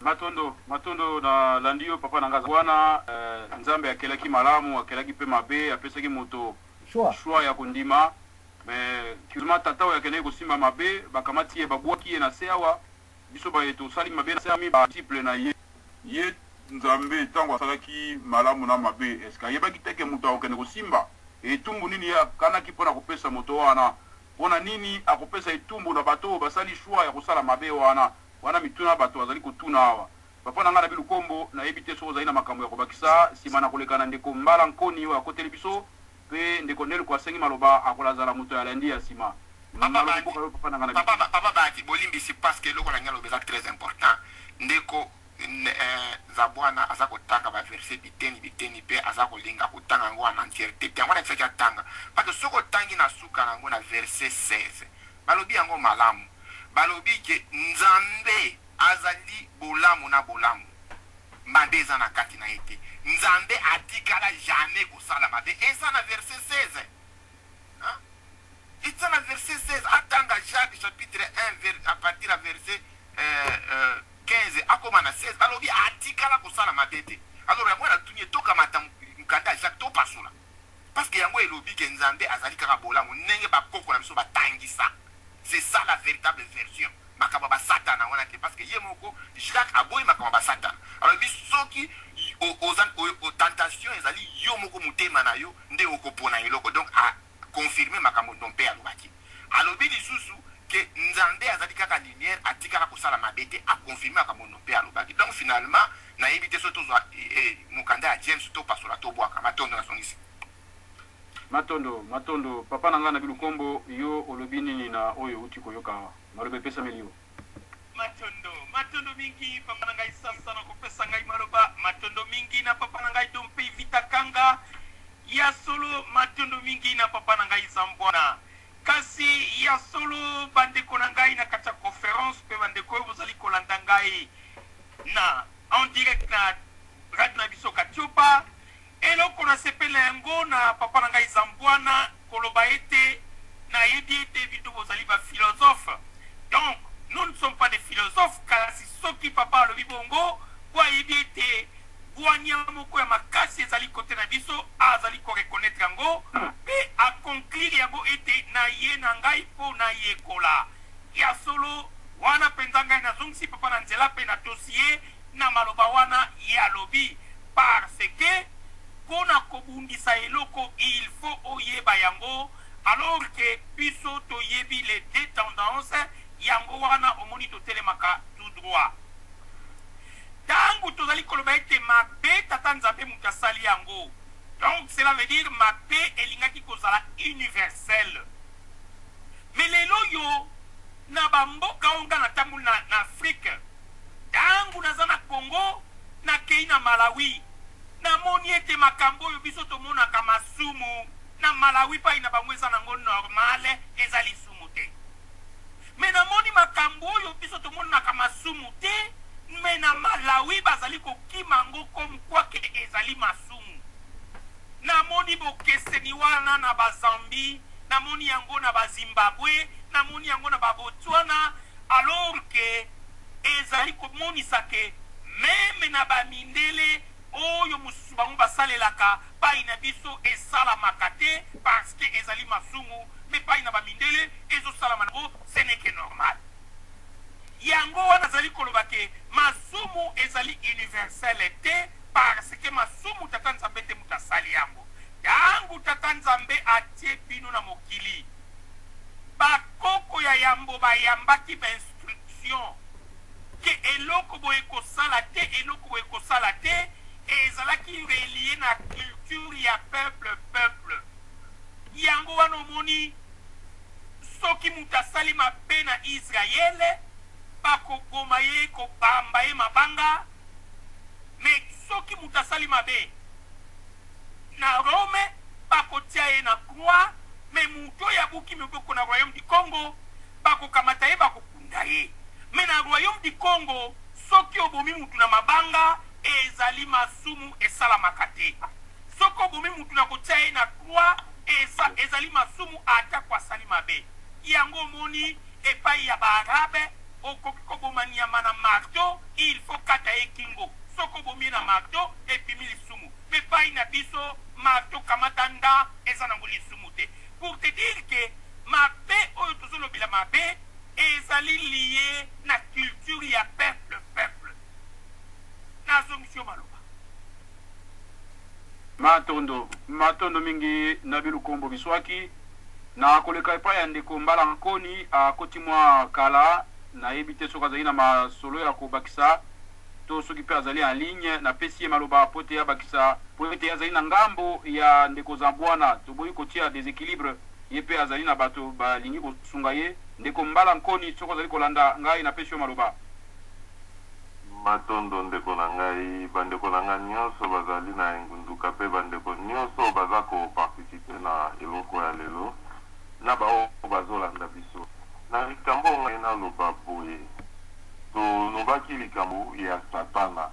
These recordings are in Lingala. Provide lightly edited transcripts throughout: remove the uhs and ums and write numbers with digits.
Matondo, matondo na landi yo papa na nga wana. Nzambe akelaki malamu, akelaki mpe mabe, apesaki moto choix, choix ya kondima. Mais curieusement, tata oyo akendaki kosimba mabe, bakamati ye, babwaki ye na se. Awa biso baye tosali mabe na se, badisciple na ye. Ye Nzambe, ntango asalaki malamu na mabe, eske ayebaki te ke moto akokende kosimba? Etumbu nini ye akanaki mpona kopesa moto wana? Mpona nini akopesa etumbu na bato oyo basali choix ya kosala mabe wana? Wana mituna bato bazali kotuna awa. Papa na ngai na Bilukombo, nayebi te soki ozali na makambo ya kobakisa nsima na koleka na ndeko Mbala Nkoni oyo akoteli biso, mpe ndeko Nelko asengi maloba, akolazala moto ya landi ya nsima. Papa Maloba Badi, mboka yo, papa na ngai na papa, Bilukombo. Papa Badi, bolimbisi, parce que eloko na ngai aloba eza très important. Ndeko Zabwana aza kotanga baverset biteni biteni mpe aza kolinga kotanga yango en entièreté te. Yango nayebisaki atanga, parce que soki otangi na suka na yango na verset 16, balobi yango malamu. Balobi ke Nzambe azali bolamu na bolamu, mabe eza na kati na ye te. Nzambe atikala jamais kosala mabe. Eza na verset 16, hein? Eza na verset 16. Atanga Jacques chapitre 1 à partir ya verset 15 akoma na 16. Balobi atikala kosala mabe te. Alors yango natuni ye, tokamata mokanda ya Jacques, topasola, parce que yango elobi ke Nzambe azali kaka bolamu ndenge bakoko na biso batangisa. C'est ça la véritable version. Makambo ya basatana wana te, parce que ye moko Jacques aboyi makambo ya basatana. Alobi soki oza tentation, ezali yo moko motema na yo nde okopona eloko. Donc aconfirme makambo ndo mpe alobaki. Alobi lisusu ke Nzambe azali kaka lumière, atikala kosala mabe te. Aconfirme makambo ndo mpe alobaki. Donc finalement nayebi te soki tozwa mokanda ya James, topasola, tobwaka. Matondo, nazongisi. Matondo, matondo, papa na ngai na Bilukombo. Yo olobi nini na oyo euti koyoka awa? Maloba epesameli yo. Matondo, matondo mingi, papa na ngai Sasa, na kopesa ngai maloba. Matondo mingi na papa na ngai Dompe Vita Kanga. Ya solo, matondo mingi na papa na ngai Zambwana. Kasi ya solo, bandeko na ngai na kati ya conférence mpe bandeko oyo bozali kolanda ngai na en direct na radio na biso Katiopa, eloko nasepeli na yango na papa na ngai Zambwana koloba ete nayebi ete bino bozali baphilosophe. Donc nous ne sommes pas des philosophes, kasi soki papa alobi bongo, po ayebi ete bwania moko ya makasi ezali kote na biso, azali koreconnaître yango mpe aconclure yango ete na ye na ngai mpo nayekola. Ya solo wana mpenza ngai nazongisi papa na nzela mpe natosi ye na maloba wana ye alobi, parce que mpo na kobundisa eloko, il faut oyeba yango. Alors que biso toyebi les deux tendances, yango wana omoni totelemaka tout droit. Ntango tozali koloba ete mabe, tata Nzambe moto asali yango, donc cela veut dire mabe elingaki kozala universel. Mais lelo oyo na bamboka oyo nga natamboli na Afrique, ntango naza na Congo, nakei na Malawi, namoni ete makambo oyo biso tomonaka masumu, na Malawi pai na bango eza nango normal, eza lisumu te. Mais namoni makambo oyo biso tomonaka masumu te, mais na Malawi bazali kokima yango comme quoi ke ezali masumu. Namoni bokeseni wana na Bazambi, namoni yango na Bazimbabwe, namoni yango na Babotswana. Alors ke ezali komonisa ke même na bamindele oyo mosusu bango basalelaka, pai na biso esalamaka te parce que ezali masumu, mais pai na bamindele ezosalama nango, ce n'est que normal. Yango wana azali koloba ke masumu ezali universel te, parce que masumu, tata Nzambe te moto asali yango. Ntango tata Nzambe atie bino na mokili, bakoko ya yambo bayambaki bainstruction ke eloko boye kosala te, eloko boye kosala te. Ezalaki relié na culture ya peuple. Yango wana omoni soki moto asali mabe na Israele, bakoboma ye, kobamba ye mabanga. Mais soki moto asali mabe na Rome, bakotia ye na croix. Mais moto oyo abuki miboko na royaume du Congo, bakokamata ye, bakokunda ye. Mais na royaume du Congo, soki obomi mutu na mabanga, ezali masumu, esalamaka te. Soki obomi mutu na kotia ye na croix, ezali masumu atako asali mabe. Yango omoni epai ya baarabe, okoki koboma nyama na marteau, il faut kata. kokata ye kingo. Soki obomi ye na marteau, ebimi lisumu. Mais epayi na biso, marteau kamata nda eza nango lisumu te. Pour te dire que mabe oyo tozolobela mabe ezali lie na culture ya peuple peuple. Nazongisi yo maloba. Matondo, matondo mingi na bilukombo biswaki. Na koleka epai ya ndeko Mbala Nkoni, akoti mwa kala, nayebi te soki azali na masolo ya kobakisa to soki mpe azali en ligne. Napesi ye maloba mpo ete abakisa, mpo ete azali na ngambo ya ndeko Zambwana. Toboyi kotia desequilibre, ye mpe azali na bato balingi kosunga ye. Ndeko Mbala Nkoni, soki ozali kolanda ngai, napesi yo maloba. Matondo ndeko na ngai, ba ndeko na ngai nionso bazali na engunduka pe ba ndeko nionso oyo baza ko participer na eloko ya lelo na ba oyo bazolanda biso. Na likambo oyo ngai naloba boye, tolobaki likambo ya satana.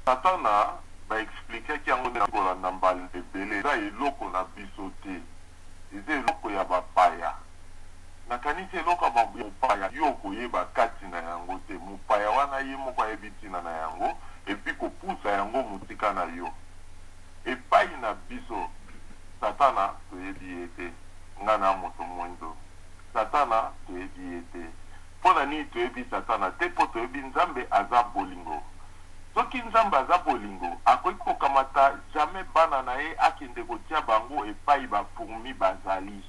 Satana ba explikaki yango nde kolanda mbala ebele, eza eloko na biso te, eza eloko ya ba paya. Nakanisi eloko ya mopaya yo okoyeba kati na yango te, mopaya wana ye moko ayebi ntina na yango et puis kopusa yango mosika na yo. Epayi na biso, Satana toyebi ye te, nga na moto mwindo, Satana toyebi ye te. Mpo na nini toyebi Satana te? Mpo toyebi Nzambe aza bolingo. Soki Nzambe aza bolingo, akoki kokamata jamais bana na ye akende kotia bango epayi ba fourmis bazali.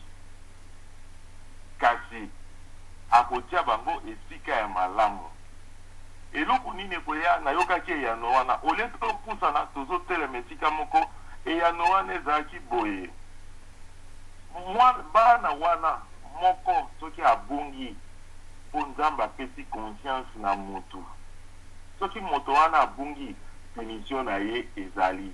Kasi akotia bango esika ya malamu. Eloko nini ekoya? Nayokaki eyano wana. Au lieu topusana, tozotelema esika moko. Eyano wana ezalaki boye, Mwa, bana wana, moko soki abungi, mpo Nzambe apesi conscience na mutu. Soki moto wana abungi, punition na ye ezali.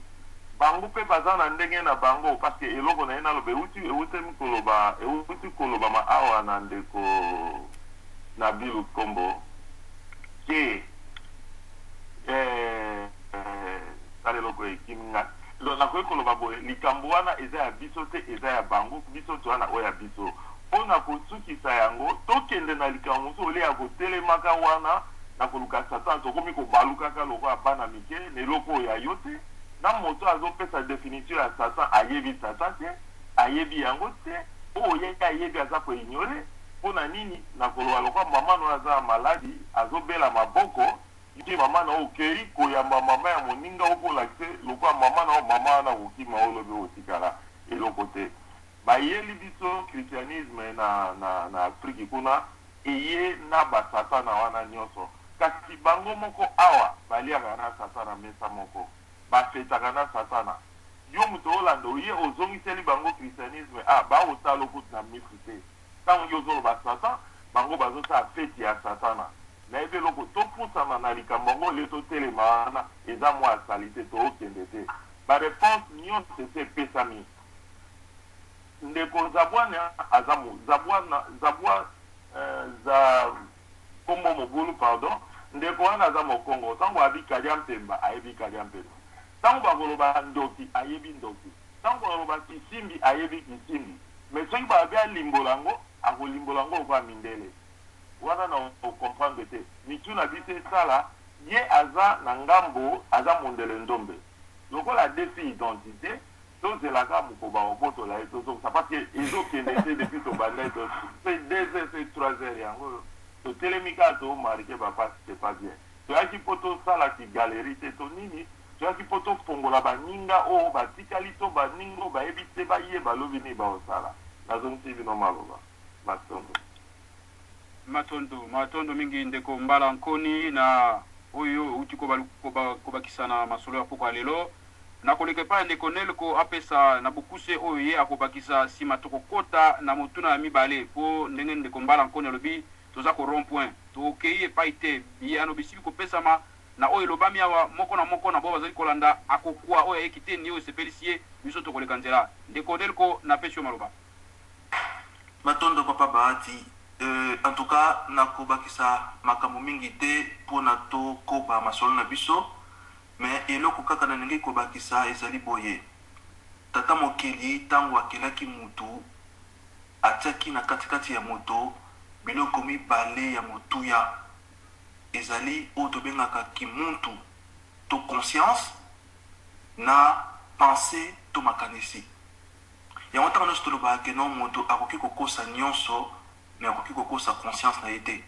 Bango pe baza na ndenge na bango parce que eloko naye naloba ewuti ewutemi koloba ewuti kolobama awa na ndeko Nabi Lukombo ke eh tala eloko ekimi nga donc nakoki koloba boye likambo wana eza ya biso te eza ya bango biso toza na oyo ya biso mpo na kosukisa yango tokende na likambo mosusu olie ya kotelemaka wana na koluka satan tokomi kobalukaka lokola bana mike na eloko oyo ya yo te na moto azo pesa definition ya satan ayebi satan te ayebi yango te oyo ye ayebi aza ko ignore pona nini na koloba lokola maman na yo aza na maladi azo bela maboko yo maman na yo okeyi koyamba maman ya moninga opo olakise lokola maman na yo maman wana akokima yo lobi okotikala eloko te bayeli biso christianisme na na na afrique kuna eye na ba satana wana nioso kasi bango moko awa baliaka na satana mesa moko ba fetaka na satana yo moto olanda oye ozongiseli bango christianisme ah ba otalo kutu na misu te tango yo ozoloba satan bango bazosala feti ya satana nayebi eloko topusana na likambo yango olie totelema wana eza mwa salite tookende te ba reponse nionso esi epesami Ndeko Zabwana aza mu Zabwana Zabwa eh, za kombo mobulu pardon ndeko wana aza mokongo tango abi kadia mpemba ayebi kadia mpemba tango bakoloba ndoki ayebi ndoki tango bakoloba kisimbi ayebi kisimbi mais soki balobi alimbola yango akolimbola yango lokola mindele wana na comprendre te mitu na biso esala ye aza na ngambo aza mondele ndombe lokola adefi identite Tozela kaka mokolo bakobotola ye tozongisa parce que ezo kende te depuis tobandaki to soki 2 heures soki 3 heures yango oyo totelemi kaka to marque ba passe c'est pas bien toyaki po tosala ki galerie te to nini toyaki po tofongola baninga oyo batikali to baninga oyo bayebi te bayeba lobi nini bakosala nazongisi bino maloba matondo. Matondo, matondo mingi ndeko Mbala Nkoni na oyo owuti kobakisa na masolo ya pokwa ya lelo. Nakoleka epai ya ndeko Nelko apesa na bokuse oyo ye akobakisa, sima tokokota na motuna ya mibale po ndenge ndeko Mbala Nkoni alobi toza ko rond point tokeyi epai te, biyano bisili kopesama na oyo elobami awa, moko na moko na baoyo bazali kolanda akokua oyo ayeki te ni oyo esepelisi ye, biso tokoleka nzela. Ndeko Nelko napesi yo maloba. Matondo papa Bahati euh en tout cas nakobakisa makambo mingi te pona tokoba masolo na biso Mais eloko kaka nalingi kobakisa ezali boye, Tata Mokeli tango akelaki mutu, atiaki na kati kati ya moto biloko mibale ya motuya. Ezali oyo tobengaka kimuntu to conscience na pensee to makanisi. Yango ntango nyonso tolobaka ke non, moto akoki kokosa nyonso, mais akoki kokosa conscience na ye te.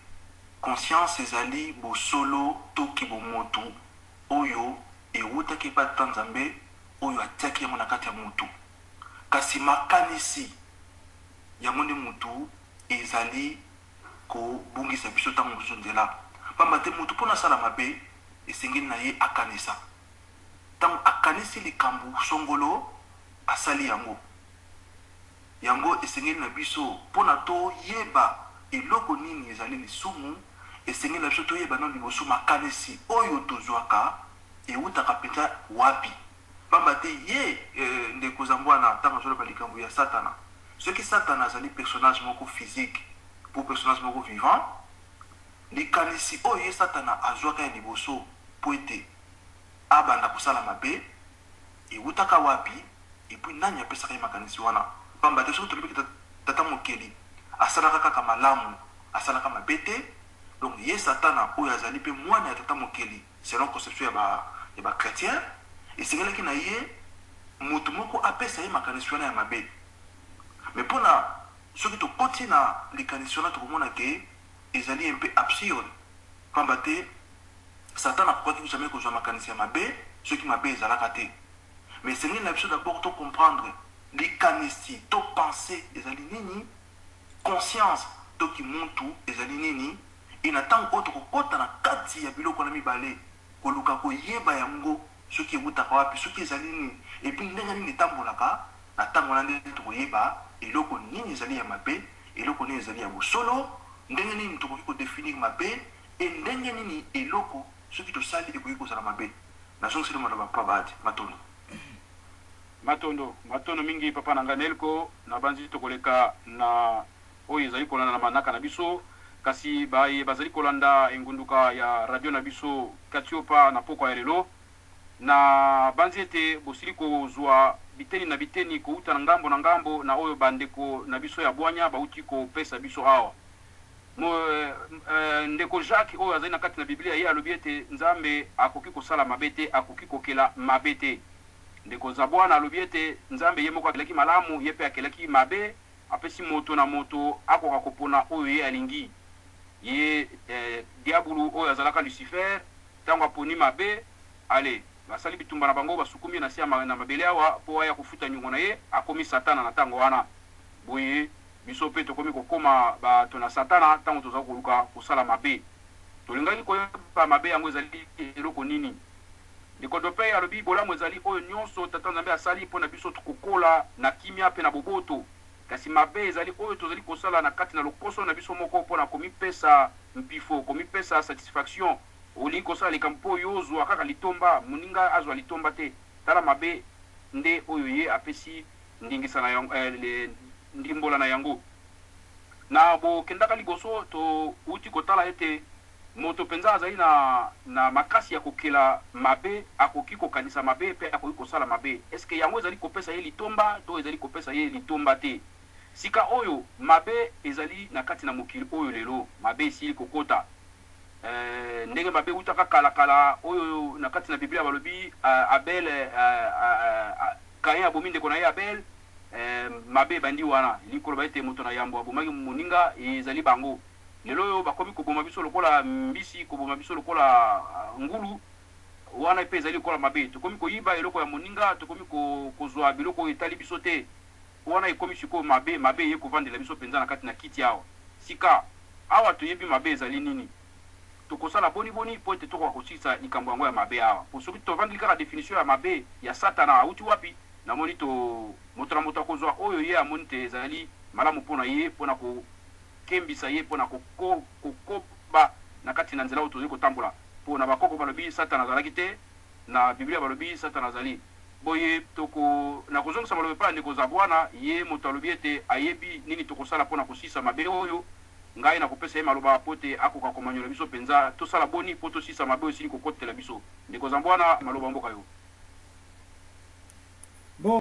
Conscience ezali bosolo to kibomotu oyo ewutaki epai ya Tata Nzambe oyo atiaki yango na kati ya mutu. Kasi makanisi yango nde mutu ezali kobungisa biso ntango mosusu nzela. Pamba te mutu mpo na asala mabe, esengeli na ye akanisa. Ntango akanisi likambo songolo, asali yango. Yango esengeli na biso mpo na toyeba eloko nini ezali lisumu, esengeli na biso toyeba nano liboso makanisi oyo tozwaka ewutaka mpenza wapi. Pamba te ye, ndeko Zambwana, ntango azoloba likambo ya Satana, soki Satana azali personnage moko physique ou personnage moko vivant, likanisi oyo ye Satana azwaka ya liboso mpo ete abanda kosala mabe ewutaka wapi, et puis nani apesaka ye makanisi wana? Pamba te soki tolobi ke Tata Mokeli asalaka kaka malamu, asalaka mabe te, donc ye Satana oyo azali mpe mwana ya Tata Mokeli selon conception ya ba chretiens, esengelaki na ye mutu moko apesa ye makanisi wana ya mabe. Mais pona soki tokoti na likanisi wana, tokomona ke ezali un peu absurde, pamba te Satana akokaki jamais kozua makanisi ya mabe soki mabe ezalaka te. Mais esengeli na biso d'abord to comprendre likanisi to pensee ezali nini, conscience to kimuntu ezali nini, et na tango oyo tokokota na kati ya biloko wana mibale, koluka koyeba yango soki ewutaka wapi, soki ezali nini, et puis ndenge nini etambolaka, na tango wana nde tokoyeba eloko nini ezali ya mabe, eloko nini ezali ya bosolo, ndenge nini tokoki ko definir mabe, et ndenge nini eloko soki tosali ekoki kozala mabe. Nazongiseli maloba papa Bahati. Matondo. Matondo, matondo mingi papa na ngai Nelko. Nabanzi tokoleka na oyo ezali kolanda na manaka na biso. Kasi baye bazali kolanda engunduka ya radio na biso Katiopa na pokwa ya lelo, nabanzi ete bosili kozwa biteni na biteni kowuta na ngambo na ngambo na oyo ba ndeko na biso ya bwanya bawuti kopesa biso awa. Ndeko Jacques oyo azali na kati na Biblia, ye alobi ete Nzambe akoki kosala mabe te, akoki kokela mabe te. Ndeko Zabwana alobi ete Nzambe ye moko akelaki malamu, ye mpe akelaki mabe, apesi moto na moto akoka kopona oyo ye alingi. Ye diabulu oyo azalaka Lucifer, tango aponi mabe, ale basali bitumba na bango, basukumi ye na se ya na mabele awa mpo aya kofuta nyongo na ye, akomi Satana na tango wana. Boye Biso mpe tokomi kokoma bato na Satana ntango tozali koluka kosala mabe. Tolingaki koyeba mabe yango ezali eloko nini. Ndeko Dopey alobi, Bolamu ezali oyo nyonso Tata Nzambe asali mpo na biso kokola na kimia mpe na boboto. Kasi mabe ezali oyo tozali kosala na kati na lokoso na biso moko mpo na komipesa mpifo, komipesa satisfaction. Olingi kosala likambo mpo yo ozua kaka litomba, moninga azua litomba te. Tala mabe nde oyo ye apesi ndingisa na yango, eh, ndimbola na yango. Na bokendaka liboso, touti kotala ete moto mpenza azali na, na makasi ya kokela mabe, akoki kokanisa mabe mpe akoki kosala mabe. Est-ce que yango ezali kopesa ye litomba to ezali kopesa ye litomba te? Sika oyo, mabe ezali na kati na mokili oyo lelo. Mabe esili kokota. Ee, ndenge mabe eutaka kala kala, oyo na kati na Biblia balobi, Abel, Caïn abomi ndeko na ye Abel, eh, mabe ebandi wana. Elingi koloba ete moto na yambo abomaki moninga, ezali bango. Lelo oyo bakomi koboma biso lokola mbisi, koboma biso lokola ngulu, wana mpe ezali lokola mabe. Tokomi koyiba eloko ya moninga, tokomi kozwa biloko oyo etali biso te. Wana ekomi sikoyo mabe, mabe eye kovandela biso mpenza na kati na kiti awa. Sika, awa toyebi mabe ezali nini. Tokosala boni boni mpo ete tokoka kosilisa likambo yango ya mabe awa? Mpo soki tovandeli kaka definition ya mabe ya Satana auti wapi, namoni to, moto na moto akozwa oyo ye amoni te ezali malamu mpo na ye, mpo na kokembisa ye, mpo na koko, kokoba na kati na nzela oyo tozali kotambola. Mpo na bakoko balobi Satana azalaki te, na Biblia balobi Satana azali. Boye, toko, nakozongisa maloba epai ya Ndeko Zabwana, ye moto alobi ete ayebi nini tokosala mpo na kosilisa mabe oyo. Ngai nakopesa ye maloba mpo ete akoka komanyola biso mpenza. Tosala boni mpo tosilisa mabe oyo esili kokotela biso? Ndeko Zambwana, maloba mboka yo.